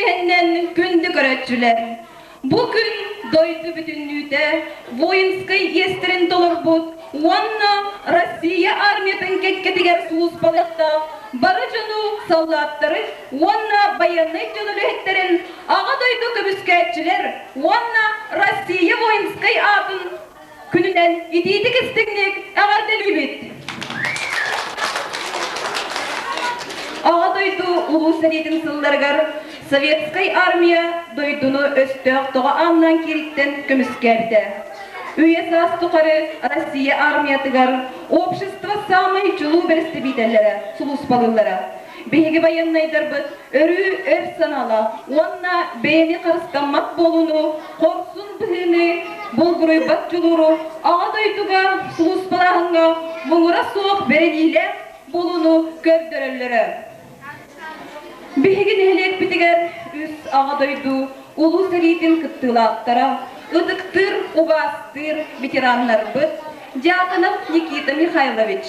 киэһэннэн күндү көрөөччүлэр! Бу күн дойду бүтүннүүтэ воинскай иэстэрин толорбут уонна Россия армиятын кэккэтигэр сулууспалыахтаах бары дьону, саллааттары уонна байыаннай дьон үлэһиттэрин Аҕа дойду көмүскээччилэр уонна Россия воинскай аатын күнүнэн итиитик-истиҥник эҕэрдэлиибит! Аҕа дойду Улуу сэриитин сылларыгар Советскай армия дойдуну өстөөх тоҕо ааннаан киириттэн көмүскээбитэ. Үйэ-саас тухары Россия армиятыгар общество саамай чулуу бэрэстэбиитэллэрэ сулууспалыыллара. Биһиги байыаннайдарбыт өрүү өр санаалаах уонна бэйэни харыстаммат буолууну, хорсун быһыыны, булгуруйбат дьулууру, Аҕа дойдуга сулууспалааһыҥҥа муҥура суох бэриниилээх буолууну көрдөрөллөрө. Биһиги нэһилиэкпитигэр үс Аҕа дойду Улуу сэриитин кыттыылаахтара, ытыктыыр, убаастыыр ветераннарбыт Дьяконов Никита Михайлович,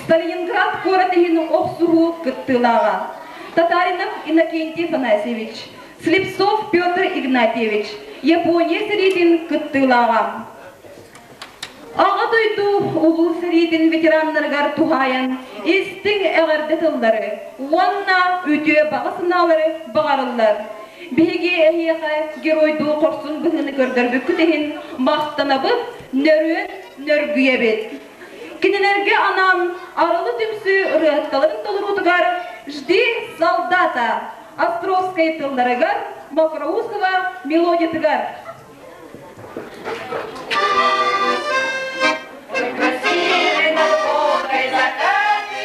Сталининград куорат иһин охсуһуу кыттыылааҕа Татаринов Иннокентий Афанасьевич, Слепцов Петр Игнатьевич, Япония сэриитин кыттыылааҕа. Аҕа дойду Улуу сэриитин ветераннарыгар туһаайан истиҥ эҕэрдэ тыллары уонна үтүө баҕа санаалары баҕарыллар. Биһиги эһиэхэ геройдуу хорсун быһыыны көрдөрбүккүт иһин махтанабыт, нөрүөн нөргүйэбит. Кинилэргэ анаан Арылы түмсүү ырыаһытталарын толоруутугар «Жди солдата» Островскай тылларыгар, Мокроусова мелодиятыгар. Ой, красивый над Волгой закаты,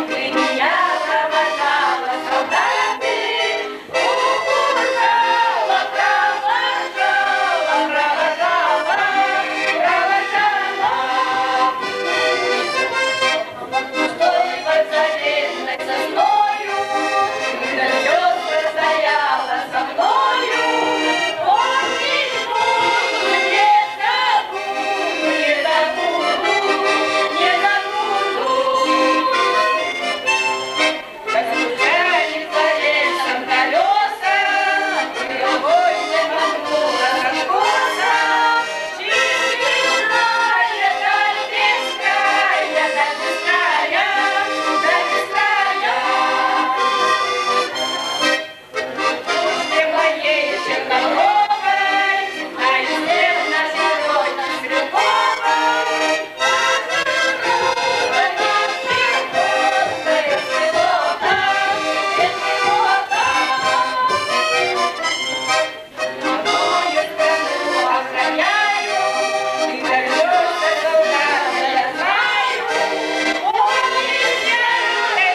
Ты меня провожала, солдаты, Укушала, провожала, провожала, провожала. Под густой подзаведной сосною Ты стояла со мною. Помнить буду, не забуду, не забуду, не забуду. Постучали по рельсам колеса, Треугольный махнула раскоса. Чистая, даль бескрая, даль бескрая, даль бескрая. Душке моей чернобровой, на листе нашей роте стрелковой, Родную страну охраняю, ты дождешься солдата, я знаю. Ой,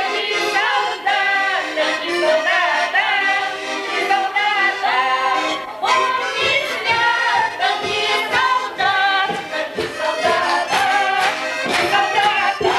ни солдата, ни солдата, ни солдата. Он не свято, ни солдата, ни солдата, ни солдата.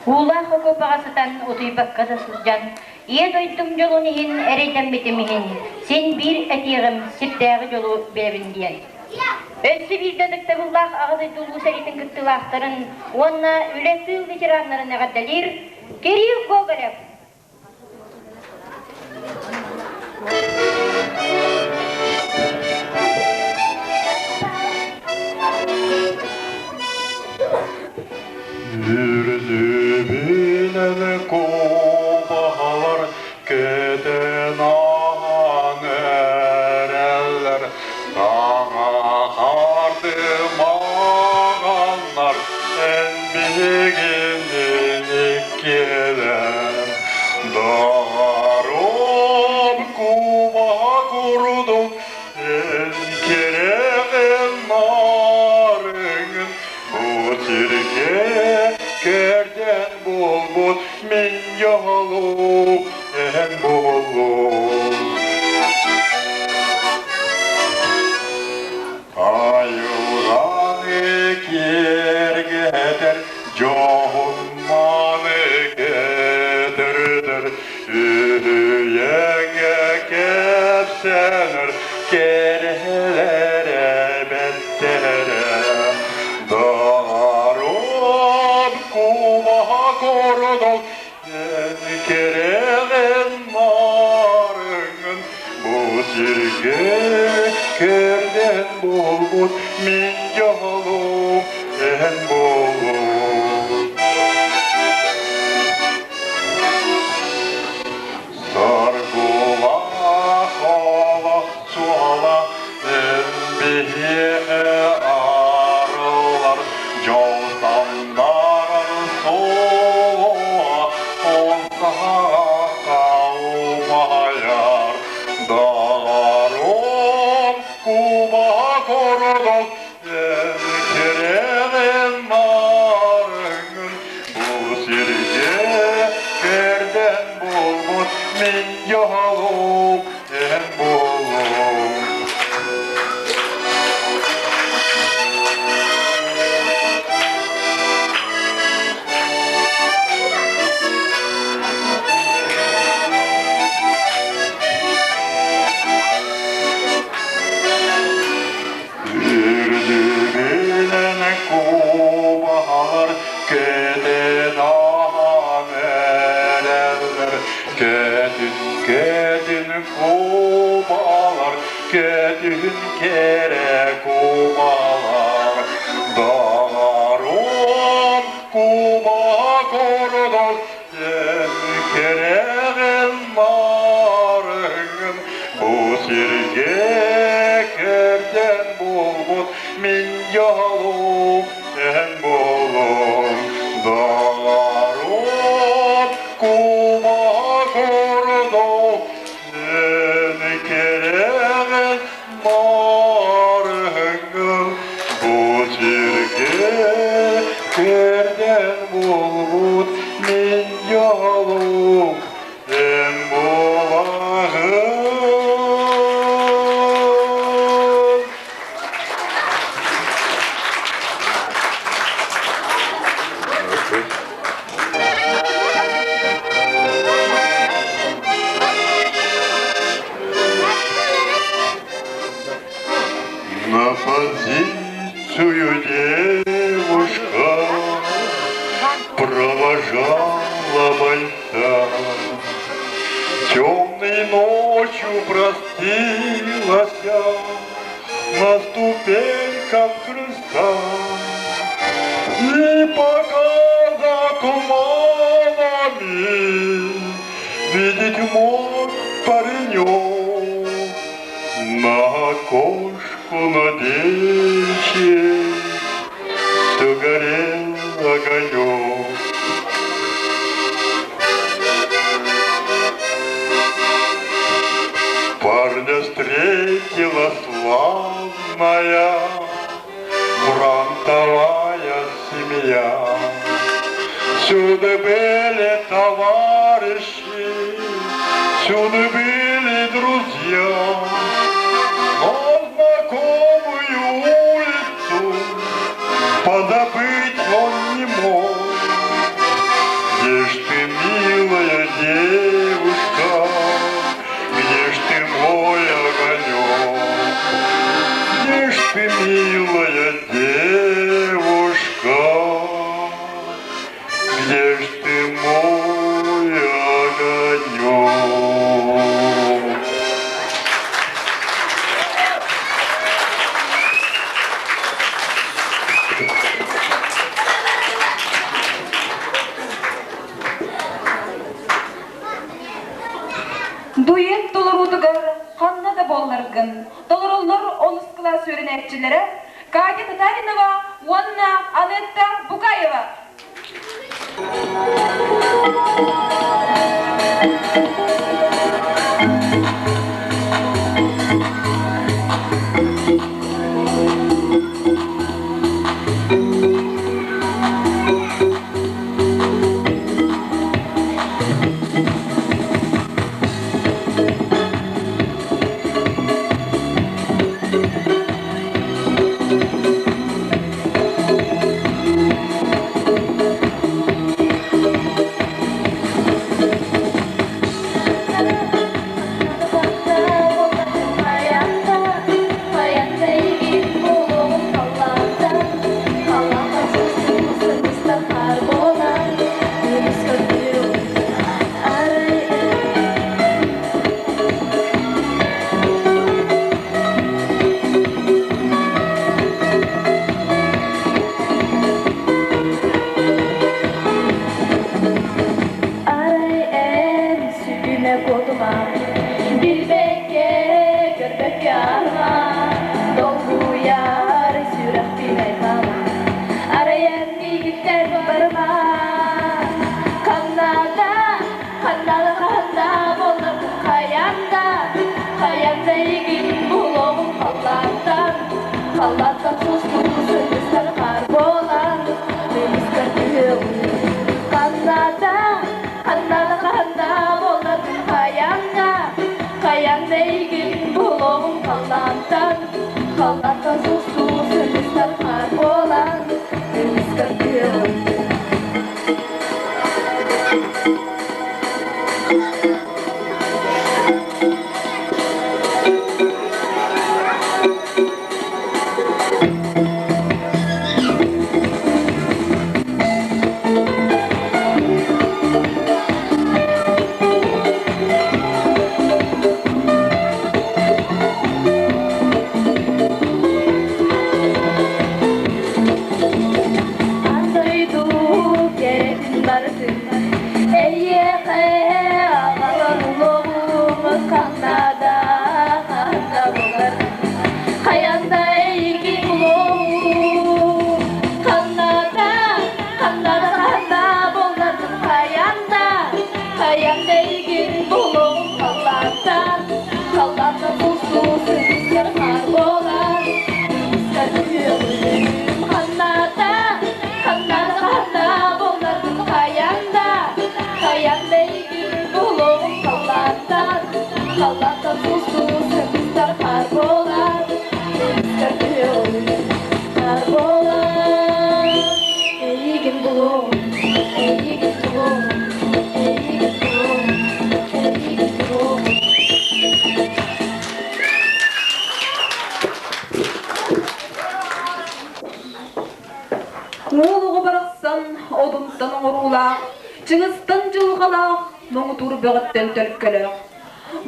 Уулаах окуопаҕа сытан утуйбакка да сылдьан, ийэ дойдум дьолун иһин эрэйдэммитим иһин, син биир этиэҕим сирдээҕи дьолу билэбин диэн. Өссө биирдэ ытыктабыллаах Аҕа дойду Улуу сэриитин кыттыылаахтарын уонна үлэ тыыл ветераннарын эҕэрдэлиир Кирилл Гоголев. Үрдүбүнэн кубаһалар кэтэн аһан эрэллэр, Таҥа харды маҕаннар эн биһигинин иккиэлэр. Доҕорум куба курдук эн кэрэҕин нарыҥын Бу сиргэ кэрдэн буолбут мин дьолум эн буоллум. Айылҕаны киэргэтэр дьоһун-мааны кэтэрдэр үһүйэҥэ. кэпсэнэр кэрэлэрэ бэртэрэ. Даром куба курдук эн кэрэҕин нарыҥын бу сиргэ кэргэн буолбут мин дьолум эн буолуҥ. Соргулаах олох суола эн биһиэхэ арыллар дьол сандарар суола ол саха умайар Даҕарым куба курдук эн кэрэҕин нарыҥын бу сиргэ кэргэн буолбут мин дьолум эн буолуҥ. Үрдүбүнэн кубаһар кэтин аһан эрэллэр, кэтин кэтин кубалар, кэтин кэрэ кубалар. Даҕарым куба курдук эн кэрэҕин нарыҥын бу сиргэ кэргэн буолбут мин дьолум эн буолуҥ Даҕарым куба курдук эн кэрэҕин нарыҥын бу сиргэ кэргэн буолбут мин дьолум эн буолаҕын. На позицию девушка провожала бойца. Темной ночью простилась на ступеньках крыльца. И пока за туманами видеть мог паренек, на окошку на девичьей все горел огонек. Парня встретила славная фронтовая семья. Всюду были товарищи, всюду были друзья. Но знакомую улицу позабыть он не мог. Где ж ты, милая девушка, где ж ты мой огонек? Где ж ты, милая девушка, где ж ты мой огонек? Дуэт толоруутугар ханна да буолларгын, толороллор онус кылаас үөрэнээччилэрэ Катя Татаринова уонна Анетта Букаева. Билбэккэ, көрбөккө ааһыма, долгуйар сүрэхпин аймаама. Арай эн миигиттэн барыма. Ханна да, ханна да, ханна буолларгын хайаан да, хайаан да эйигин булуоҕум халлаантан, халлаантан сустуу сылгыстар хаар буолан, тыыныскар түһүөҕүм. Ханна да, ханна да, ханна буолларгын хайаан да, хайаан да эйигин булуоҕум халлаантан, халлаантан сустуу сылгыстар хаар буолан, тыыныскар түһүөҕүм. Аан дойду кэрэтин барытын эйиэхэ аҕалан улуоҕум ханна да ханна булар хайан да эйигин булуоҕум ханна да ханна да ханна булларгын хайан да хайан да эйигин булуоҕум халлаантан халлаантан сулсуу сылгыстар хаар буолан Ханната, ханната, ханна буолларгын хайаан да, хайаан да эйигин булуоҕум халлаантан, халлаантан сулсуу сырдыктар хаар буолан, сырдыктар түһүөҕүм, хаар буолан, эйигин булуоҕум, эйигин булуоҕум, эйигин булуоҕум, эйигин булуоҕум. Уол оҕо барахсан одунтан оҥоруулаах, чыҥыстан дьылҕалаах, муҥутуур бөҕөттөн төлкөлөөх.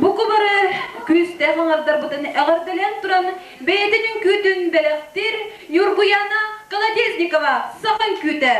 Бу кубары күүстээх аҥардарбытын эҕэрдэлээн туран бэйэтин үҥкүүтүн бэлэхтиир Ньургуяна Колодезникова саха үҥкүүтэ.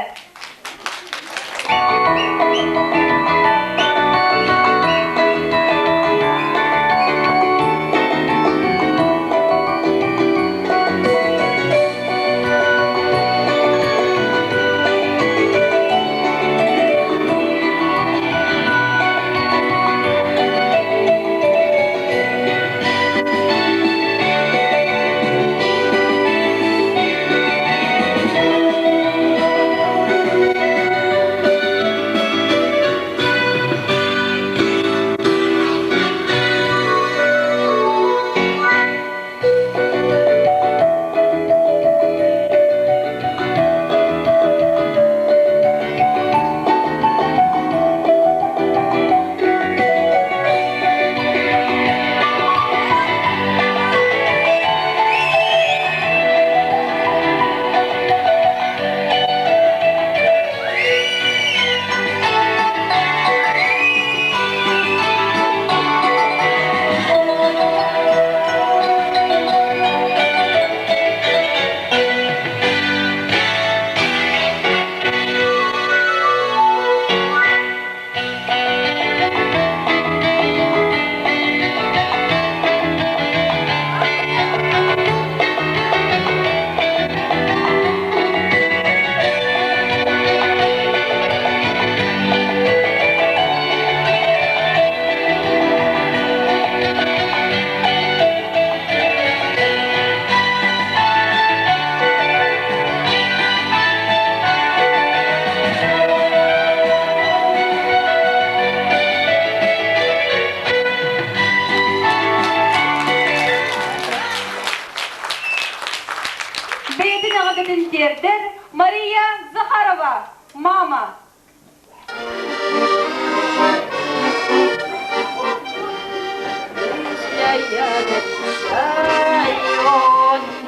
Бэйэтин эҕэрдэтин тиэрдэр Мария Захарова, мама.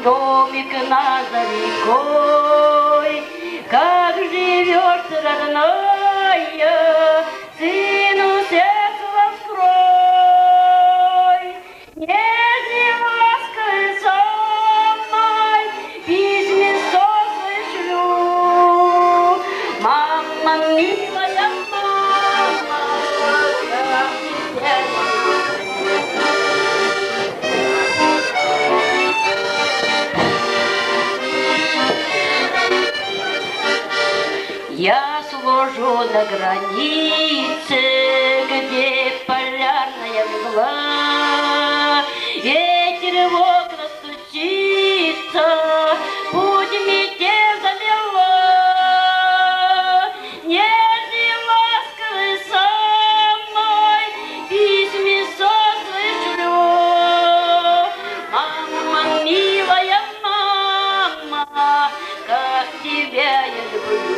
Домик на за рекой, как живешь, родная, сыну сердце раскрой. Нежной лаской самой письмецо шлю. Мама, милая мама, как тебя люблю. На границе, где полярная мгла, Ветер в окна стучится, путь метель замела. Нежный ласковый со мной письмецо свой. Мама, милая мама, как тебя я люблю.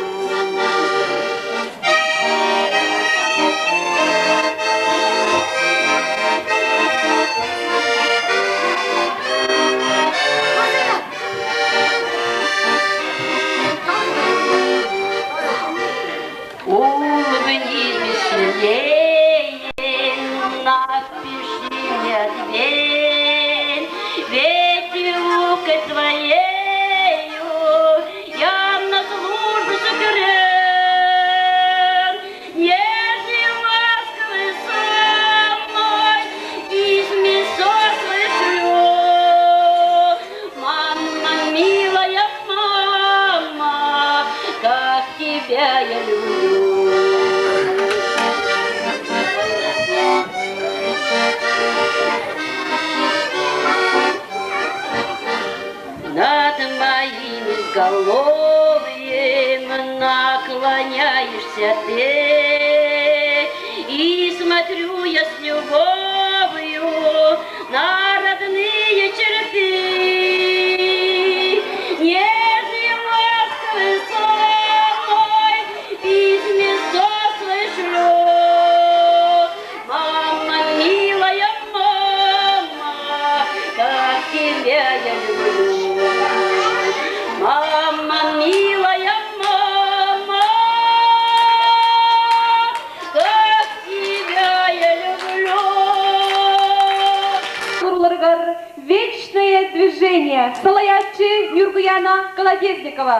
Улыбнись веселее, напиши мне ответ, ведь улыбкой твоею я на службу согрел. Нежный ласковый со мной письмецо свой. Мама, милая мама, как тебя я люблю. Над моим изголовьем наклоняешься ты, и смотрю я с любовью на родные черты. Нежный ласковый со мной письмецо свой шлю. Мама, милая мама, как тебя я люблю. Мама, милая мама, как тебя я люблю. Турларыгар «Вечное движение». Салайааччы Нюргуяна Колодезникова.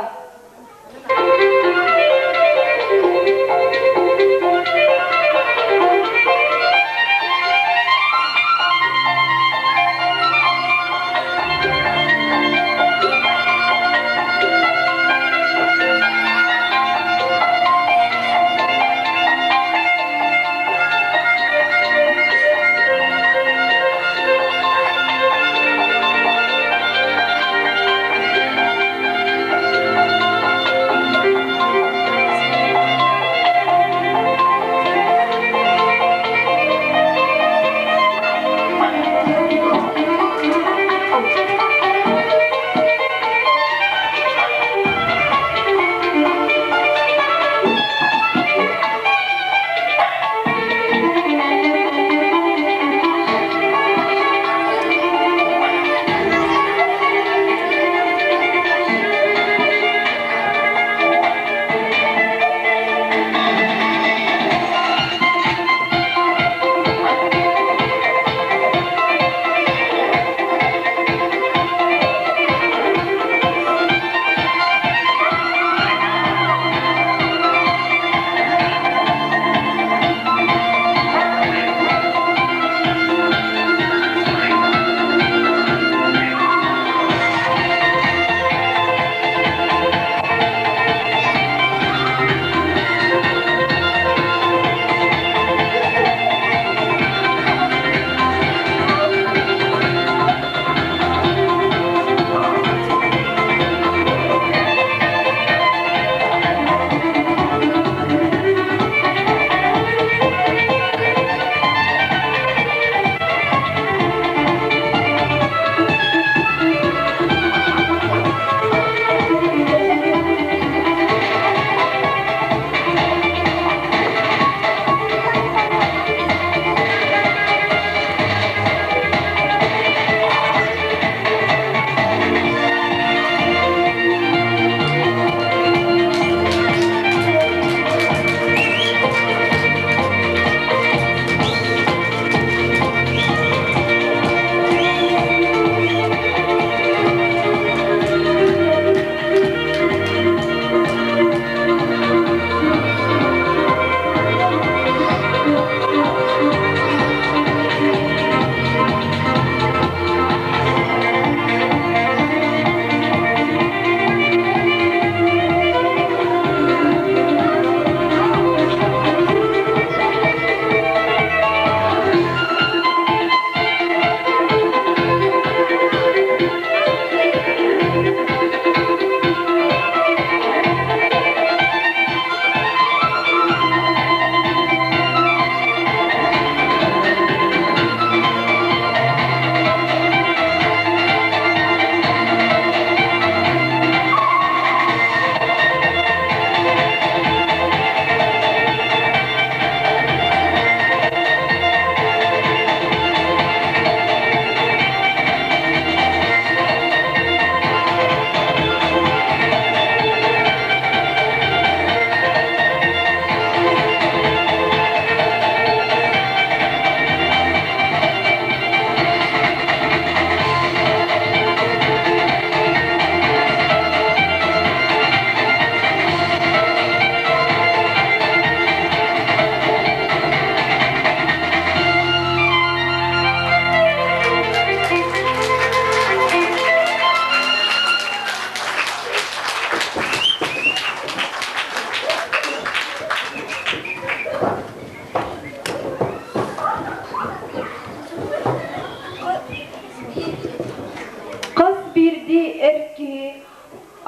Хас биирдии эр киһи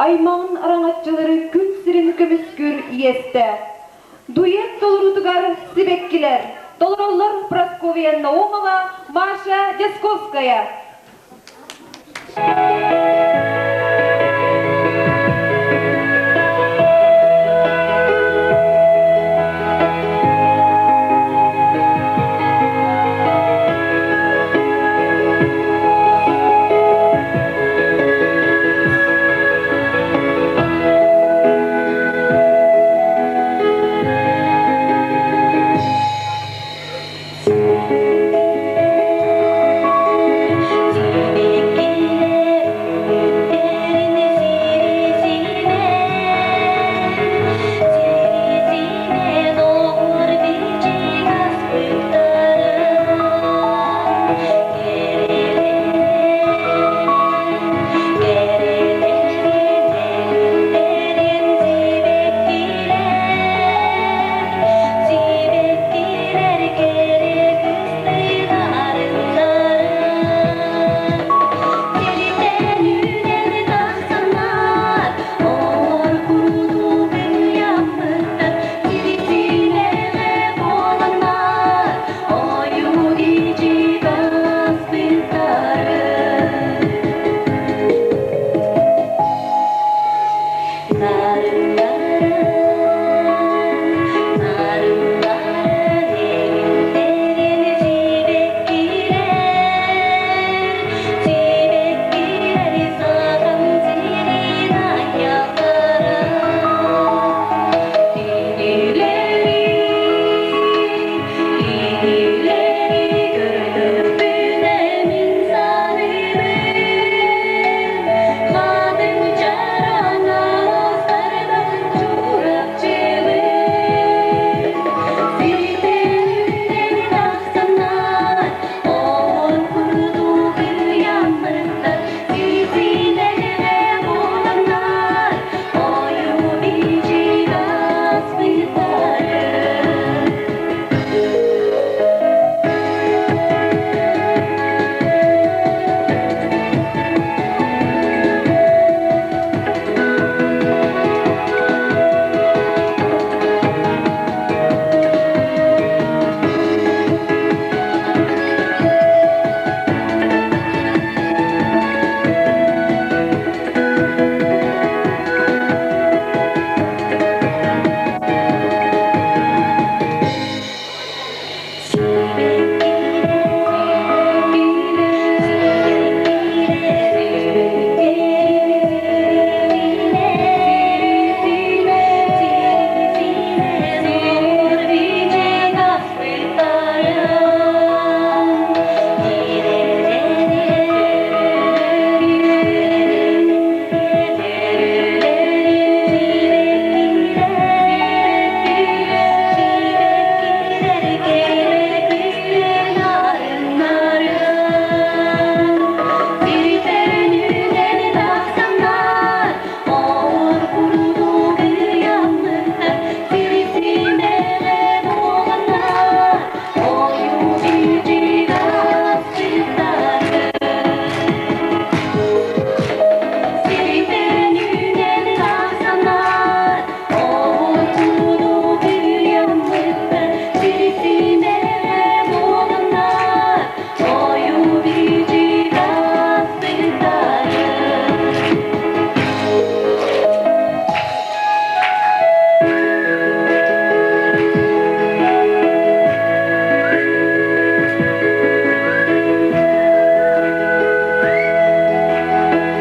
аймаҕын араҥаччылары күн сирин көмүскүүр иэстээх. Дуэт толоруутугар сибэккилэр толороллор Прасковья Наумова, Маша Десковская.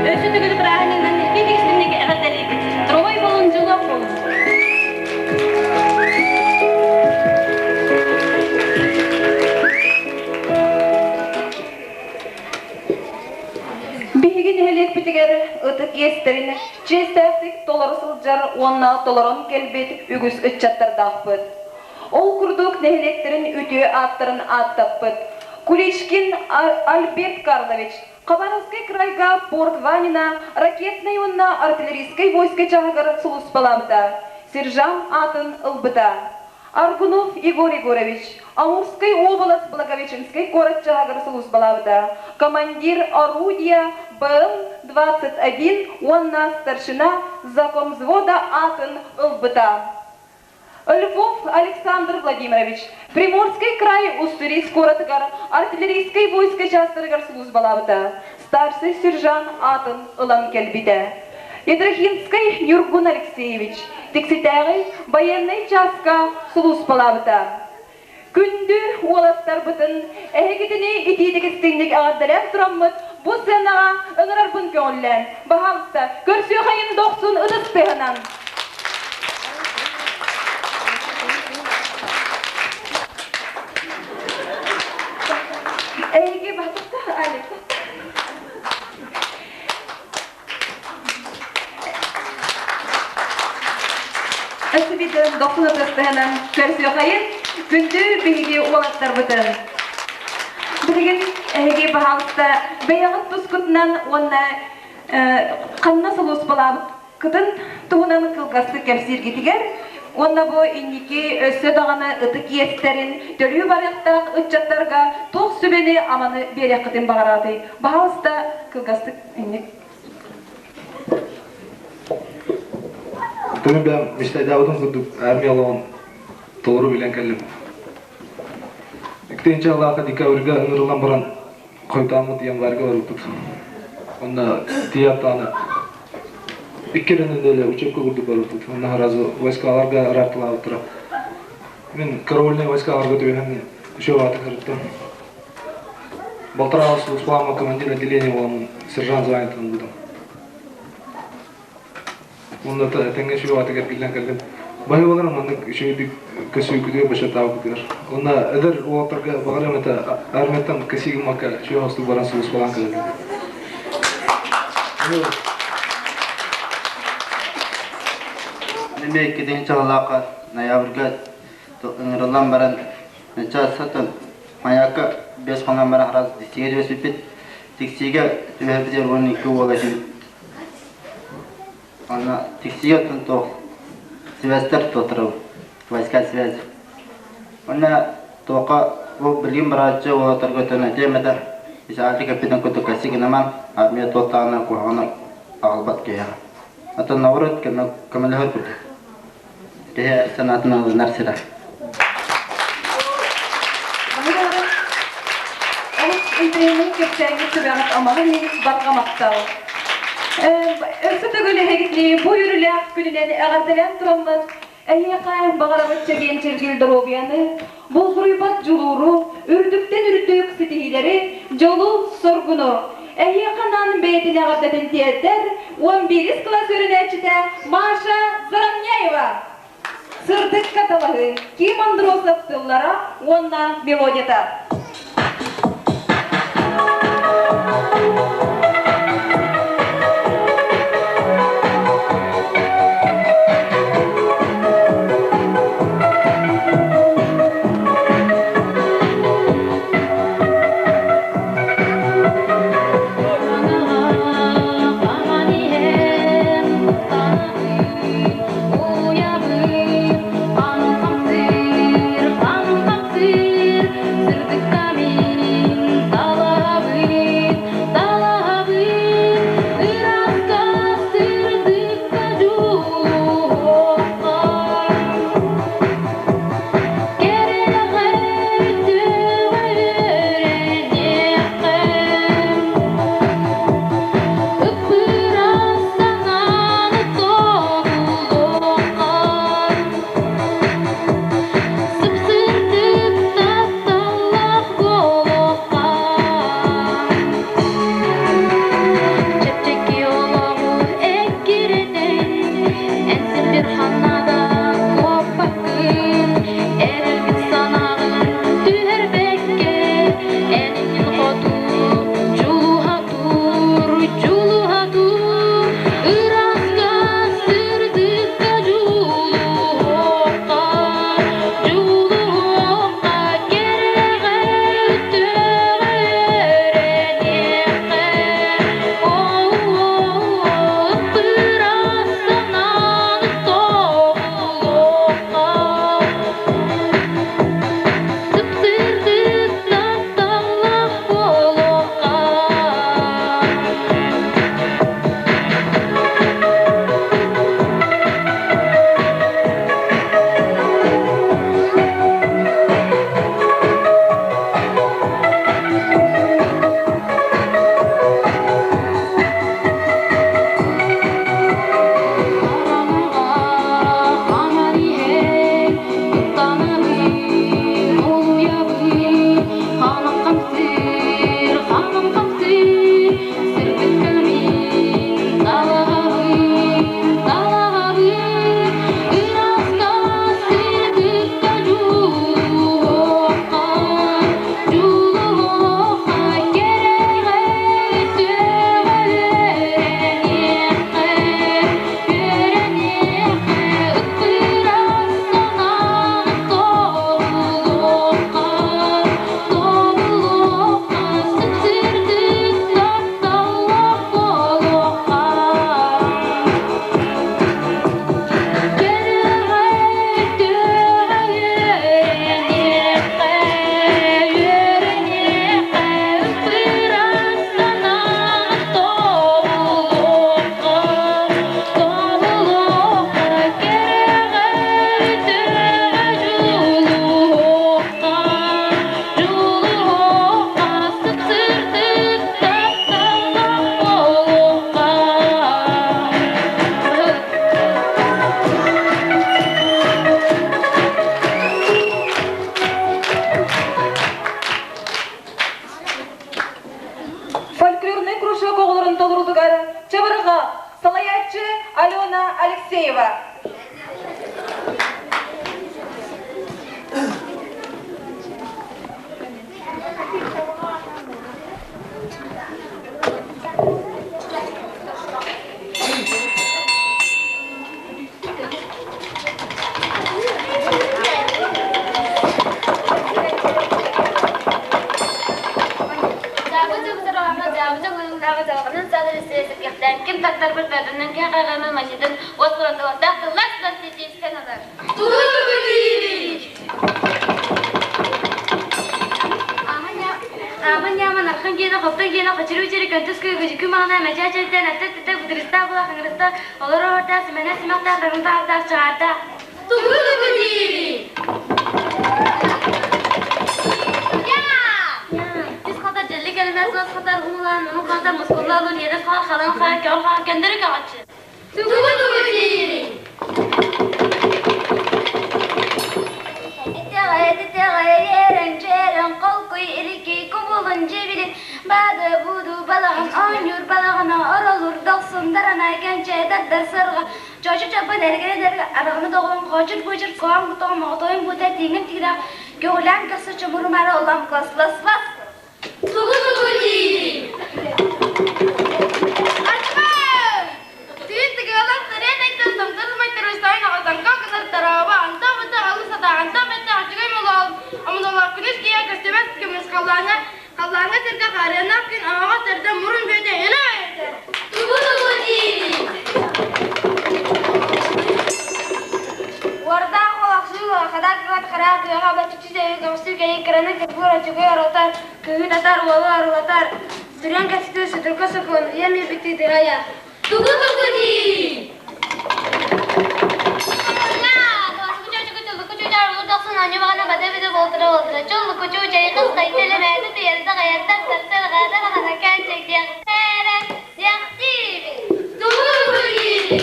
Өссө төгүл бырааһынньыгынан итии-истиҥник эҕэрдэлиибит. Здоровай буолун, дьоллоох буолун! Биһиги нэһилиэкпитигэр ытык иэстэрин чиэстээхтик толоро сылдьар уонна толорон кэлбит үгүс ыччаттардаахпыт. Ол курдук нэһилиэктэрин үтүө ааттарын ааттаппыт Куличкин Альберт Карлович Хабаровскай крайга Порт Ванина ракетнай уонна артиллерийскай войска чааһыгар сулууспалаабыта, сержант аатын ылбыта. Аргунов Егор Егорович, Амурскай уобалас Благовещенскай куорат чаһыгар сулууспалаабыта, командир орудия БМ-21 уонна старшина закомвзвода аатын ылбыта. Львов Александр Владимирович, Приморский край Уссурийск куоратыгар артиллерийскай войска чаастарыгар сулууспалаабыта, старший сержант аатын ылан кэлбитэ. Ядрахинскай Ньургун Алексеевич Тикситээҕи байыаннай чааска сулууспалаабыта. Күндү уолаттарбытын эһигитини итиитик истиҥник эҕэрдэлээн тураммыт бу сценаҕа ыҥырарбын көҥүллээн, баһаалыста, көрсүөхайын дохсун ытыс тыаһынан! Эһиги баһаалыста, Алекс. Өссө дохсун ытыстыһынан көрсүөхайын күндү биһиги уолаттарбытын. Билигин эһиги баһаалыста бэйэҕит тускутунан уонна ханна сулууспалаабыккытын туһунан кылгастык кэпсииргитигэр уонна бу инники өссө даҕаны ытык иэстэрин төлүү барыахтаах ыччаттарга туох сүбэни-аманы биэриэххитин баҕараатый? Баһаалыста кылгастык инник. Тымы бэм мечтайдаабытым курдук армия олоҕун толору билэн кэллим. Иккитинчи аллааха декабрьга ыҥырыллан баран хойутааммыт январьга барбыппыт. Онно тиийээт икки эрэ неделя учебка курдук барбыппыт. Онно сразу войскаларга ыраартылаабыттара. Мин караульнай войскаларга түбэһэн үчүгэй ааты сырыттым. Балтараа сулууспалаама командир отделения буоламмын сержант званиетын ылбытым. Уонна тэҥҥэ үчүгэй аатыгар киллэн кэллим. Баһыыбаларым маннык үчүгэйдик көссүүкүтүгэр бочуоттаабыккытыгар. Уонна эдэр уолаттарга баҕарыам этэ армияттан кэсии гыммакка үчүгэй оҥостук баран сулууспалаан кэлэллэр. Мин иккитин чаллаахха ноябрьга ыҥырыллан баран чаастан Маякка 5 хонон баран раз Тиксиигэ түбэспиппит. Тиксиигэ түбэһэрбитигэр 12 уол этибит. Онно Тиксиигэ оттон туох связьтар туттарабыт. Войска связи. Онно туохха бу билигин барааччы уолаттарга өтөн этиэм этэ. Исаакий капитан курдук кэсси гынаман армия туохтааҕынан куһаҕаны аҕалбат киһиэхэ. Оттон наоборот көмөлөһөр курдук. Киһи санаатын ылынар сирэ. Олус интэриэһинэй кэпсээҥҥит сүбэҕит амаһын иһин барҕа махтал. Өссө төгүл эһигитини бу үөрүүлээх күнүнэн эҕэрдэлээн тураммыт, эһиэхэ баҕарабыт чэгиэн чэргил доруобуйаны, булгуруйбат дьулууру, үрдүктэн үрдүк ситиһиилэри, дьолу-соргуну! Эһиэхэ анаан бэйэтин эҕэрдэтин тиэрдэр 11 кылаас үөрэнээччитэ Маша Заровняева. Сырдыкка талаһыы Ким Андросов тыллара уонна мелодията. толоруутугар Чабырҕа салайааччы Алена Алексеева. Ким таттарбыт бөтөннөн киһи хаҕамы мачытын уоспурандылаттаах тыллар сытан ситиистэн ылар. Аман-яман архан гена хоптон гена хочуру үчери көнтөс көй көжүкү маана мәчээчэлтэн әттэ түтэ будуриста була хаңырыста олор оһорда симэнэ симэхтэ тарын таартаах чаҕаарда. Тугу тугу диири? Түс хата дьэлли кэлимэс уос хатар уҥулаан муну хата мускуллаалун иэдэс хаар халан хаар көҕөр хаар кэндэрэ көҕөччү. Тугу тугу диири? Итэҕэй, эрэн, холкуй, иликий, кубулун, дьибилин, баады, бууду, балаҕан, оонньуур, балаҕана, оролур, дохсун, дарана, кэнчэ, дардар, сырҕа, чочу чаппын, эргэрэ араҕаны доҕун, хочур бучур, коом, кутоҕум, оҕотойум бута, тииҥим тигирэх, көҕүлээн көхсө чумурумара, улам, класс, лас, лас. Тугу тугу диири? Түүн тыгыалар сырыан айта сымтыр сымайтар өстөйн аҕатанка кынар тараба анта быта алыс ата анта бэтэ ачыгай молоол амыналар күнүс киһи көстүбэт көмүс халлааҥа халлааҥа сиргэ хаарыаннаах күн аҕаҕа сэрдэ мурун бүөтэ илэ өйөтө. Тугу тугу диири? Уордаах олохсуу хадаа кыгат хараа кыаҕа баччыччы сэйи көмсүү кэйи кыраны кырбуур ачыгай оротар кыһыы татар уолу арылатар сүрэн кэситэ сүтүркэ сокуон ийэм ийбити дырая. Тугу тугу диири? Тугу тугу диири?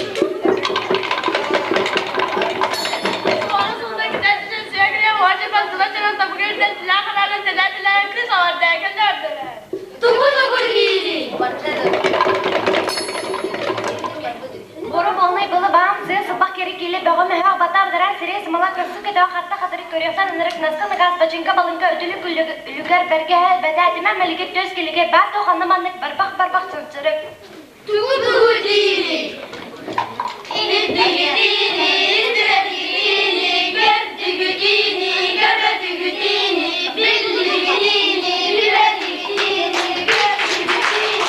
Тугу тугу диири? Бору болнай былы баам зы сылбах кери бөҕө мөһөөх батар дара сире сымала көрсү көтөө харта хатыры көрүөхтэн ынырык наскы нагас бачынка балынка өтүлүк үлүгэр бэргэһэл бэтээтимэ мэлигир төс килиге баар туоханна маннык барбах барбах чынчырык. Тугу тугу диири? Илдигитини, илдибэтигитини, көрдүгүтини, көрбөтүгүтини, биллигитини, билбэтигитини, көрдүгүтини,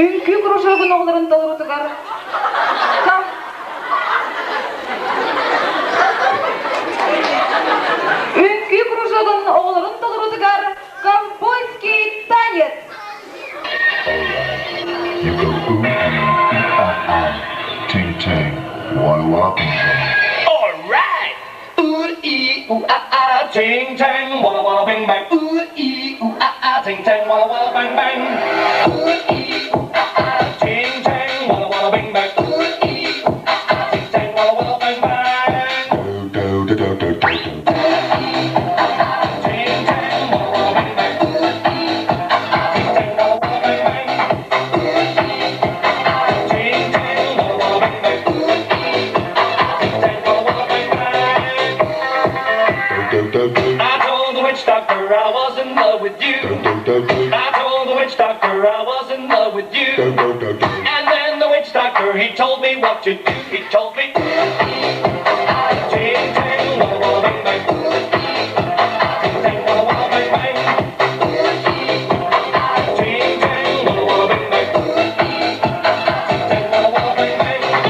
Үҥкүү кружогун оҕолорун толоруутугар Үҥкүү кружогун оҕолорун толоруутугар ковбойский танец. All right. You go ooh ee ee ah ah, ting tang, walla walla bing bang. All right. Ooh ee ooh ah ah, ting tang, walla walla bing bang. Ooh ee ooh ah ah, ting tang, walla walla bang bang. Ooh ee ooh ah ah, ting tang, walla walla bing bang. Ooh ee ooh ah ah, ting tang, walla walla bang bang. Do do do do do do do. Ting tang, walla walla bing bang. Ooh ee ooh ah ah, ting tang, walla walla bang bang. Ooh ee ooh ah ah, ting tang, walla walla bing bang. Ooh ee ooh ah ah, ting tang, walla walla bang bang. Do do do do. I told the witch doctor I was in love with you. Do do do do. I told the witch doctor I was in love with you. Do do do do. And then the witch doctor, he told me what to do. He told me, ooh, ee, ooh, ah, ah, ting, tang, walla, walla, bang, bang. Ooh, ee, ooh, ah, ah, ting, tang, walla, walla, bang, bang. Ooh, ee, ooh, ah, ah, ting, tang, walla, walla, bang, bang. Ooh, ee, ooh, ah, ah, ting, tang, walla,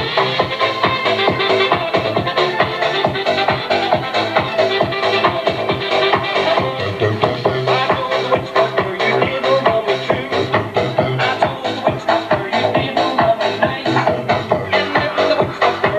walla, bang, bang. Do do do do. I told the witch doctor, you didn't love me true. Do do do. I told the witch doctor, you didn't love me nice. Do do do. And then the witch doctor,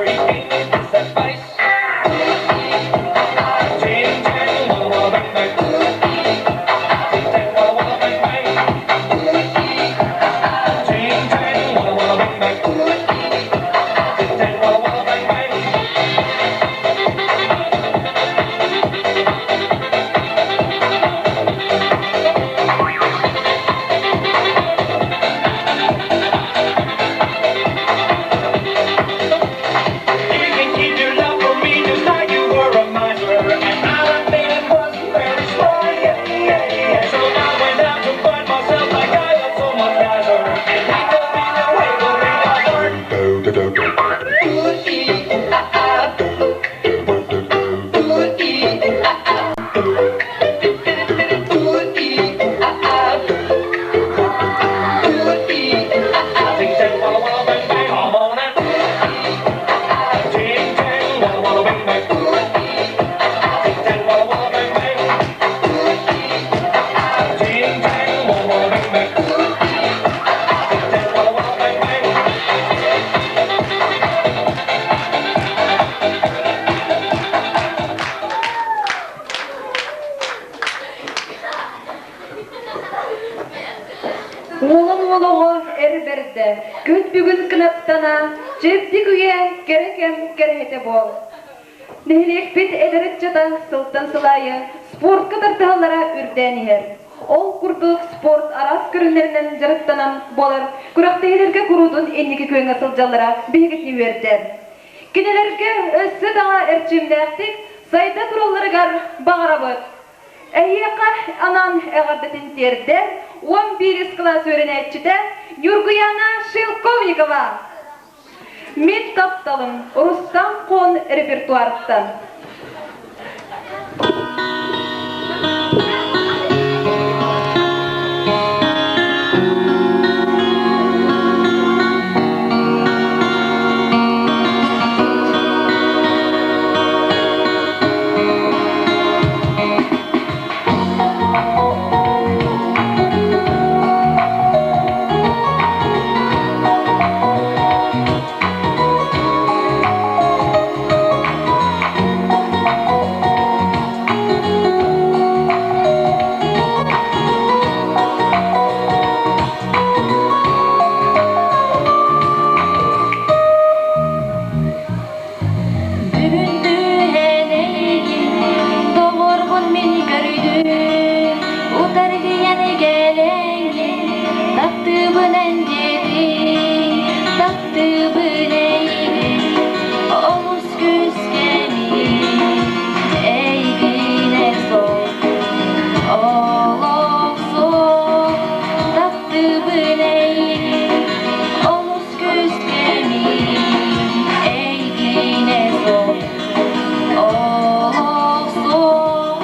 Үрдүгүн кынаттана, чэбдик үйэ кэрэ кэм кэрэһитэ буол. Нэһилиэкпит эдэр ыччата сылтан сыл аайы спортка тардыһаллара үрдээн иһэр. Ол курдук спорт араас көрүҥнэринэн дьарыктанан буолар күрэхтэһиилэргэ куруутун инники күөҥҥэ сылдьаллара биһигитини үөрдэр. Кинилэргэ өссө даҕа эрчимнээхтик сайда туралларыгар баҕарабыт. Эһиэхэ анаан эҕэрдэтин тиэрдэр 11 кылаас үөрэнээччитэ Ньургуяна Шелковникова. Мин тапталым Рустам Хон репертуарыттан. Бүгүн түһэн эйигин доҕорбун мин көрдүм, утаргыйан кэлэҥҥин таптыыбын эн диэтиҥ, таптыыбын эйигин олус күүскэ мин эйигинэ суох олох суох таптыыбын эйигин олус күүскэ мин эйигинэ суох олох суох.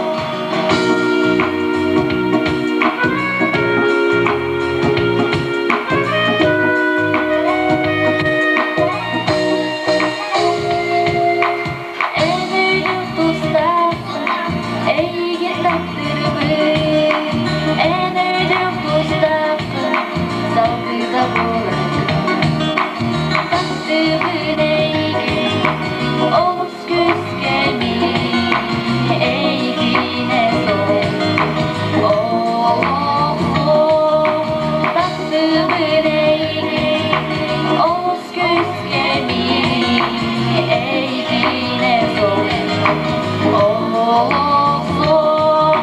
Эн өйдүн тустааххын, эйигин таптыырбын. Эн өйдүн тустааххын, салгыыта буоларгын. Таптыыбын эйигин, олус күүскэ мин эйигинэ суох. Олох суох, таптыыбын эйигин, олус күүскэ мин эйигинэ суох. Олох суох.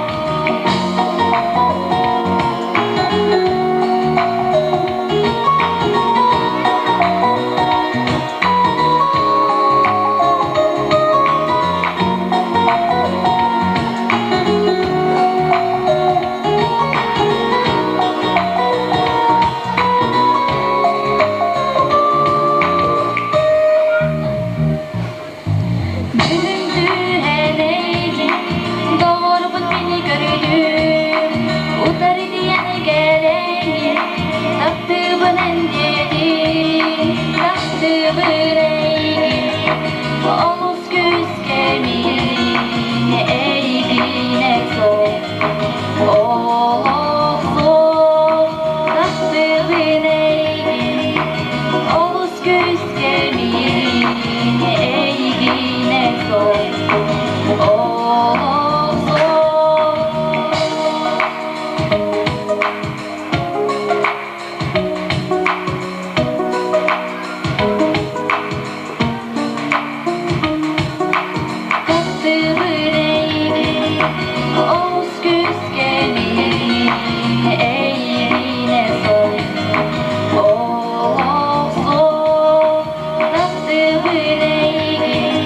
Бүгүн түһэн эйигин, доҕорбун мин көрдүм, утары диэн кэлэҥҥин, таптыыбын эн диэтиҥ, таптыыбын эйигин, олус күүскэ мин эйигинэ суох, олох суох, таптыыбын эйигин, олус күүскэ мин эйигинэ суох, олох суох. Таптыыбын эйигин, олус күүскэ мин эйигинэ суох, олох суох. Таптыыбын эйигин,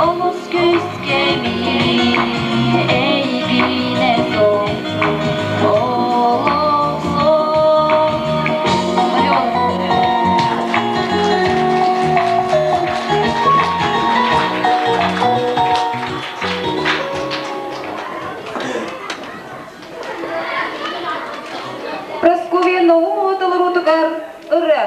олус күүскэ мин эйигинэ суох, олох суох. Прасковья Наумова толоруутугар ырыа.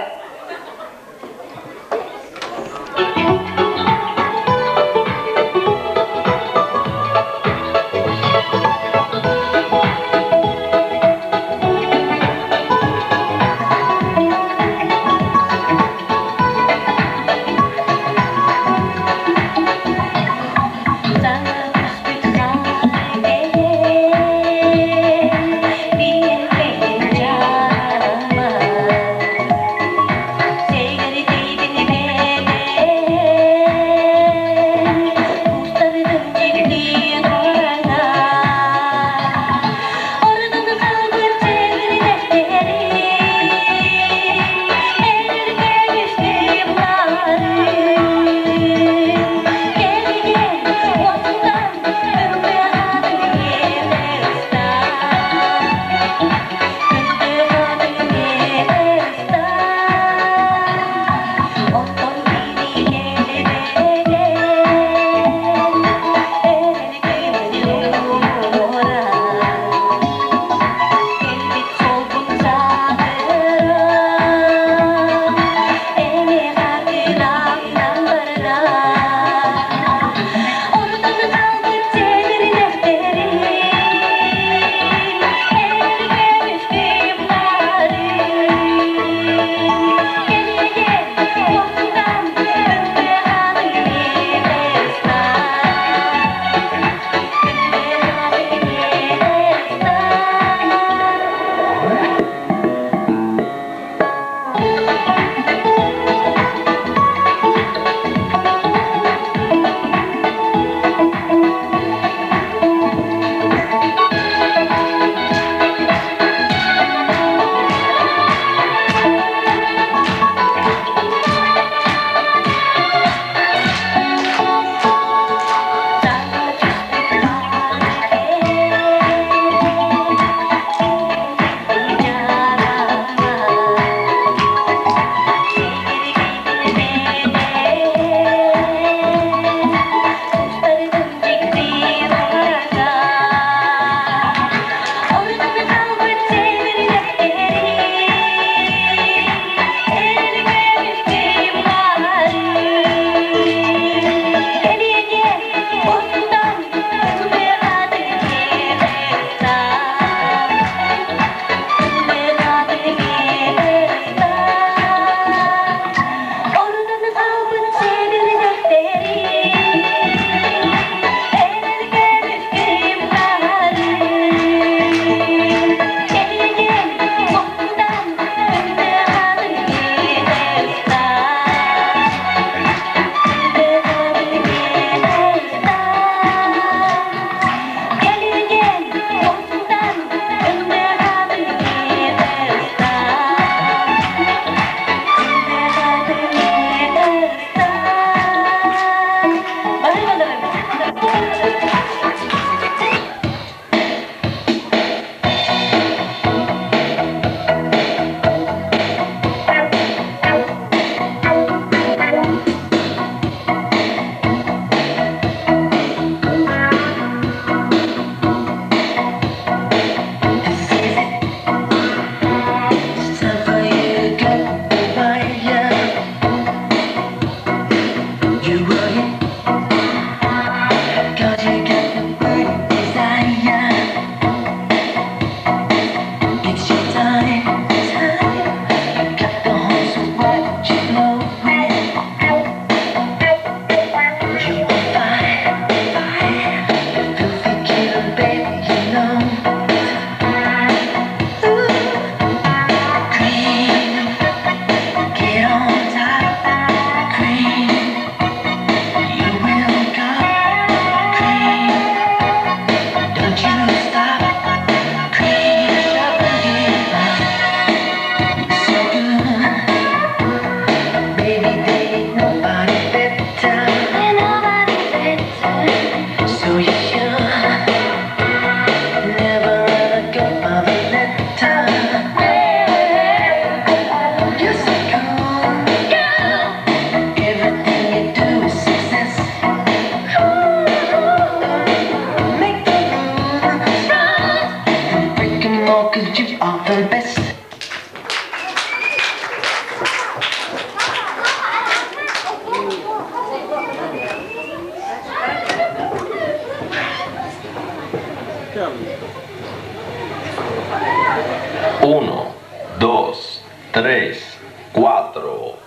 Uno, dos, tres, cuatro.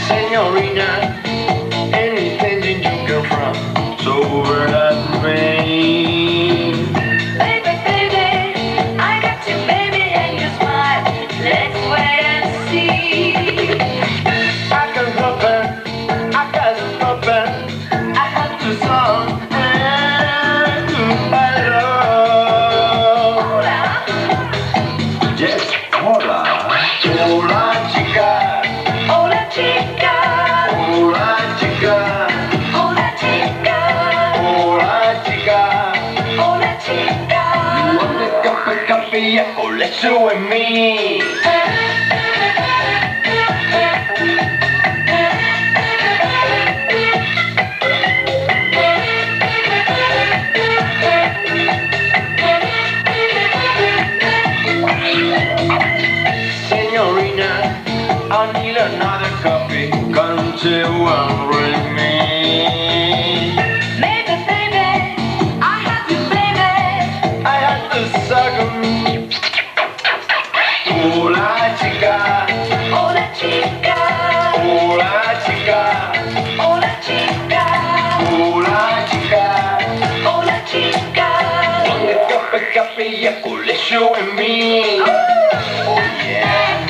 Señorina, anything you can from over that rain. Baby, baby, I got you, baby, and you smile. Let's wait and see. I can help it, I can help it. I have to song and to my love. Hola. Yes, hola. Hola, chica. Hola, chica. Hola, chica. Hola, chica. Hola, chica. Hola, chica. You want the cup of coffee? Oh, let's you and me. Señorina, I need another coffee. Come to and bring me. Baby, baby, I have you, baby. I had to suck 'em. Hola, chica. Hola, chica. Hola, chica. Hola, chica. Hola, chica. Hola, chica. Want a cup of coffee? Oh, let's you and me. Oh, yeah.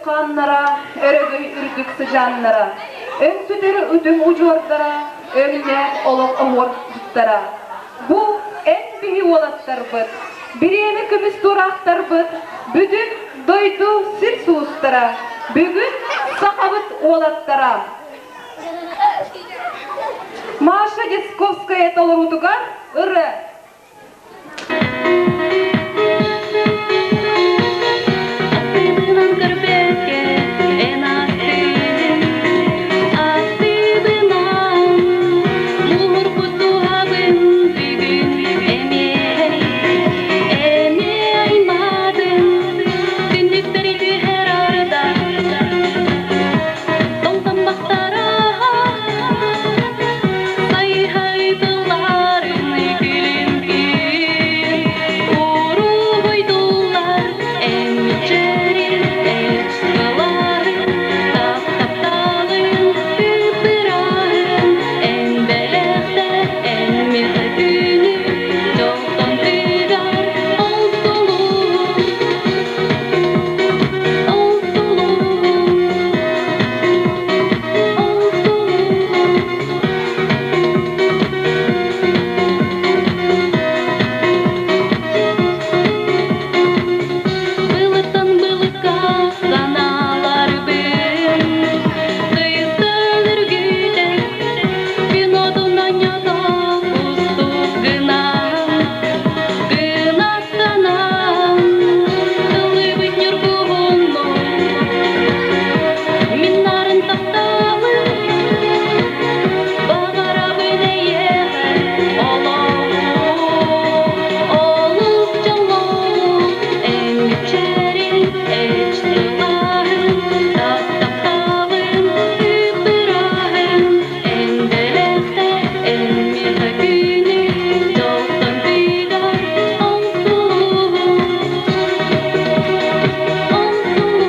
хааннара, өрөгөй үрдүк сыдьааннара, өҥсүтэр үтүҥ удьуордара, өҥнөөх олох оһуордьуттара. Бу эн биһи уолаттарбыт, бириэмэ көмүс туораахтарбыт, бүтүн дойду сир сулустара, бүгүн сахабыт уолаттара. Маша Десковская толоруутугар ырыа. Аттыбынан көрбөккө эн астыыбын, астыыбынан муҥурбут дууһабын бүгүн эмиэ, эмиэ аймаатым, түннүктэри түһэр ардах, тоҥтоммохторо Сайһайдыларын күлүм-күн, уруһуйдулар эмчэрин эчтыларын, тап-тапталын тыппыраһын, эн бэлэхтэр эн миэхэ күнү, дьолтон тыгар ол сулуһун, ол сулуһун, ол сулуһун. Былыттан былыкка санааларбын тыйыстан үргүтэн күн отун анньата кустук гынан гынаттанан тыллыыбыт ньургуһуннун мин нарын тапталым Баҕарабын эйиэхэ олоҕу, олус дьоллоох, эмчэрин, эч-сылааһын, тап-тапталын, ып-ырааһын, эн бэлэхтэ, эн миэхэ күнү, дьолтон тыгар ол сулуһун, ол сулуһун.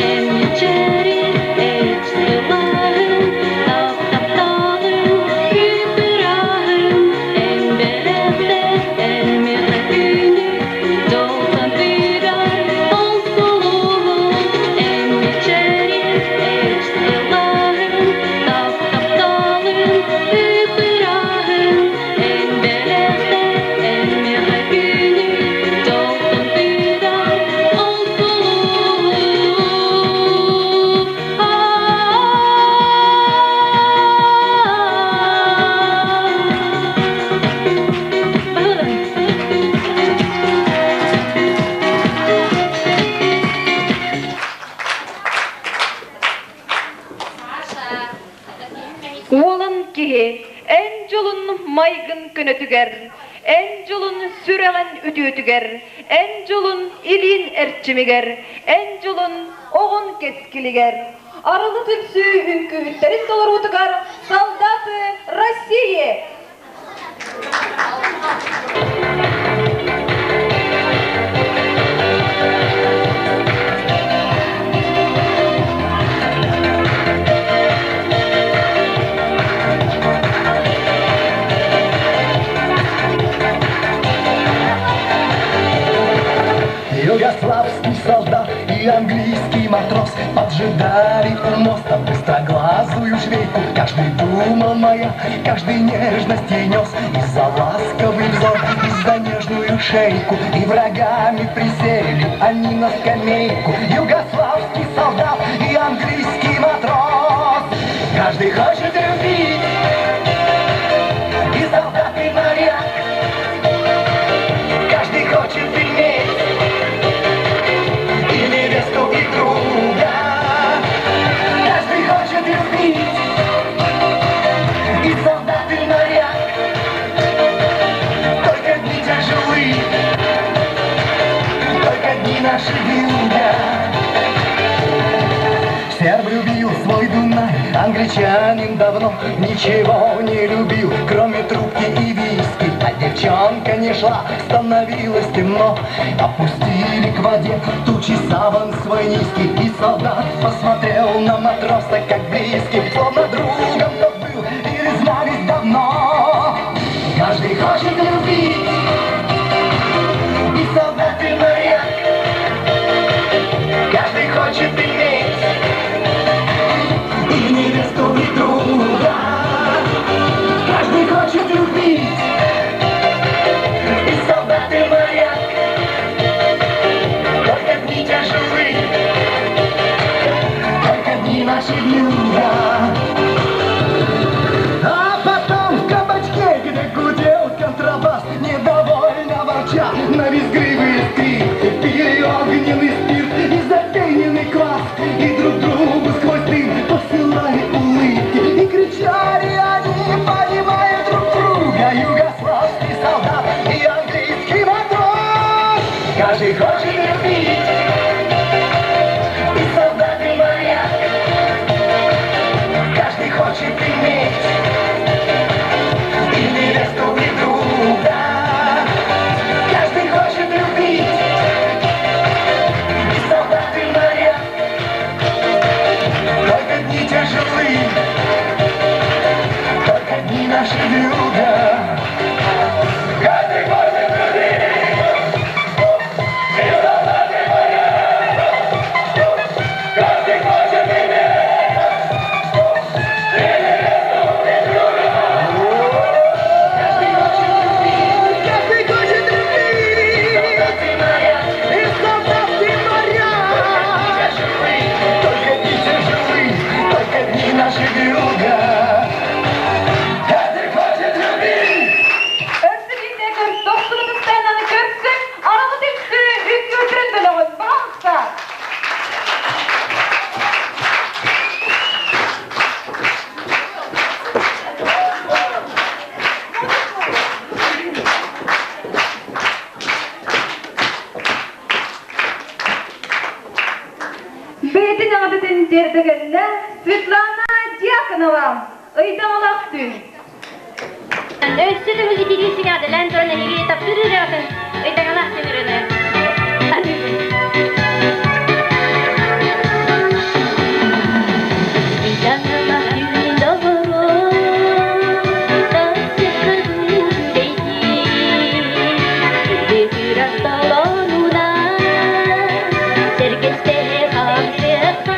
Эмчэри эч-сылааһын, тап-тапталын, ып-ырааһын, эн бэлэхтэ, эн миэхэ күнү, дьолтон тыгар ол сулуһун. Эмчэри эч-сылааһын, тап-тапталын, ып-ырааһын, эн бэлэхтэ, эн миэхэ күнү, дьолтон тыгар ол сулуһун. Уолан киһи эн дьолун майгын көнөтүгэр, эн дьолун сүрэҕин үтүөтүгэр, эн дьолун илиин эрчимигэр, эн дьолун оҕун кэскилигэр. Арылы түмсүү үҥкүүһүттэрин толоруутугар солдаты России! Югославский солдат и английский матрос Поджидали у моста быстроглазую швейку. Каждый думал моя, каждый нежность ей нес. И за ласковый взор, и за нежную шейку. И врагами присели они на скамейку. Югославский солдат и английский матрос. Каждый хочет любить, и солдат, и моряк. Каждый хочет иметь и невесту, и друга. Каждый хочет любить, и солдат, и моряк. Только дни тяжелы, только дни наши вьюга. Серб любил свой Дунай, англичанин давно ничего не любил, кроме трубки и виски. А девчонки девчонка не шла, становилось темно. Опустили к воде тучи саван свой низкий, И солдат посмотрел на матроса, как близкий, Словно другом тот был или знались давно. Каждый хочет любить, и солдат, и моряк. Каждый хочет иметь и невесту, и друга. Каждый хочет любить, и солдат, и моряк. Только дни тяжелы, только дни наши вьюга. А потом в кабачке, где гудел контрабас, недовольно ворча на визгливые скрипки, пили огненный спирт и запененный квас, и друг другу сквозь дым посылали улыбки, и кричали они, понимая друг друга, югославский солдат и английский матрос. Каждый хочет любить, и солдат, и моряк. Каждый хочет иметь и невесту, и друга. Каждый хочет любить, и солдат, и моряк. Только дни тяжелы, только дни наши вьюга. Каждый хочет любить, и солдат, и моряк. Каждый хочет иметь и невесту, и друга. Каждый хочет любить, каждый хочет любить, солдат и моряк, и солдат, и моряк. Только дни тяжелы, только дни наши вьюга. Каждый хочет любить. Өссө биирдэ дохсун ытыстарынан көрсүҥ, Арабыт үҥкүү үҥкүүтүн бөлөҕүн, пожалуйста. Бэйэтин эҕэрдэтин тиэрдэ кэллэ Светлана Дьяконова, Ыйдаҥалаах түүн. Өссө төгүл итиитин сиҥээдэлээн туран эһиги таптыыр ырыаҕытын ыйдаҥалаах диэн ырыаны аныыбын. Ыйдаҥалаах түүн доҕорум, тасыһын үчүгэйдии, Бүкүрэх толонунан сэргэстэһэ хаамсыахха,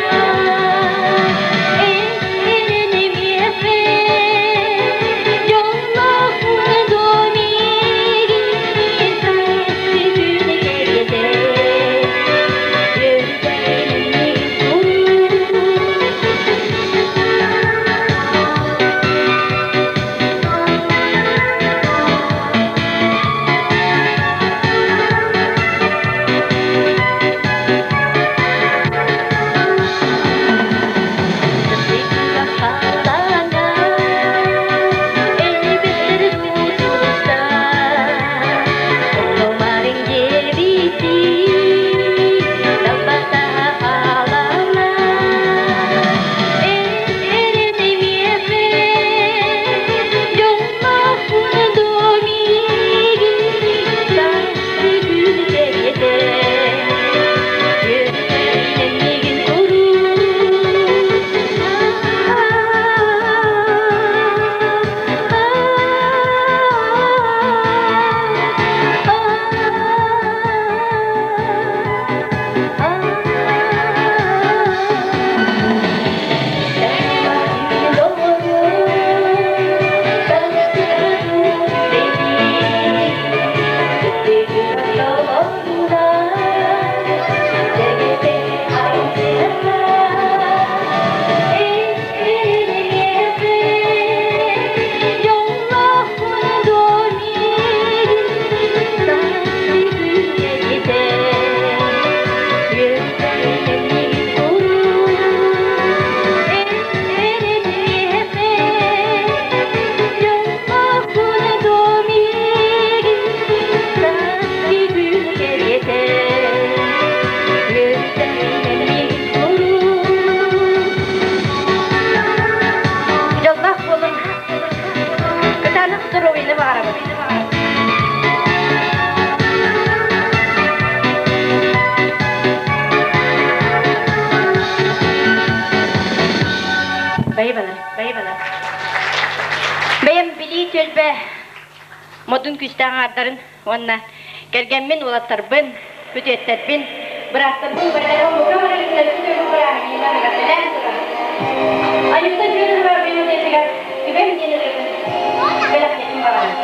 модун күүстээх аҥаардарын уонна кэргэммин, уолаттарбын, күтүөттэрбин, бырааттарбын барыларын бука барыгытын өссө бырааһынньыгынан эҕэрдэлээн туран, Айыыта Дьүөрүһүгэр библиотекатыгар Түбэм диэн ырыатын бэлэхтиэхпин баҕарабын.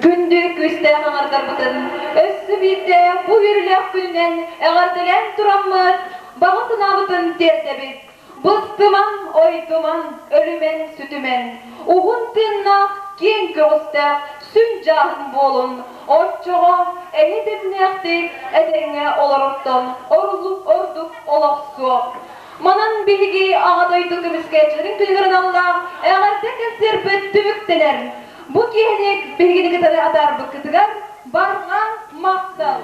Күндү күүстээх аҥардарбытын өссө биирдэ бу үөрүүлээх күнүнэн эҕэрдэлээн тураммыт, баҕа санаабытын тиэрдэбит. Быстымаҥ, ойдумаҥ, өлүмэн-сүтүмэн, уһун тыыннаах, киэҥ көҕүстээх сүн дьааһын буолун, оччоҕо эһи тэмнээхтик этэҥҥэ олорортон ордук ордук олох суох. Манан биһиги Аҕа дойду көмүскээччилэрин күнүгэр аналлаах эҕэрдэ кэнсиэрпит түмүктэнэр. Бу киэһэник биһигини кытары атаарбыккытыгар барҕа махтал!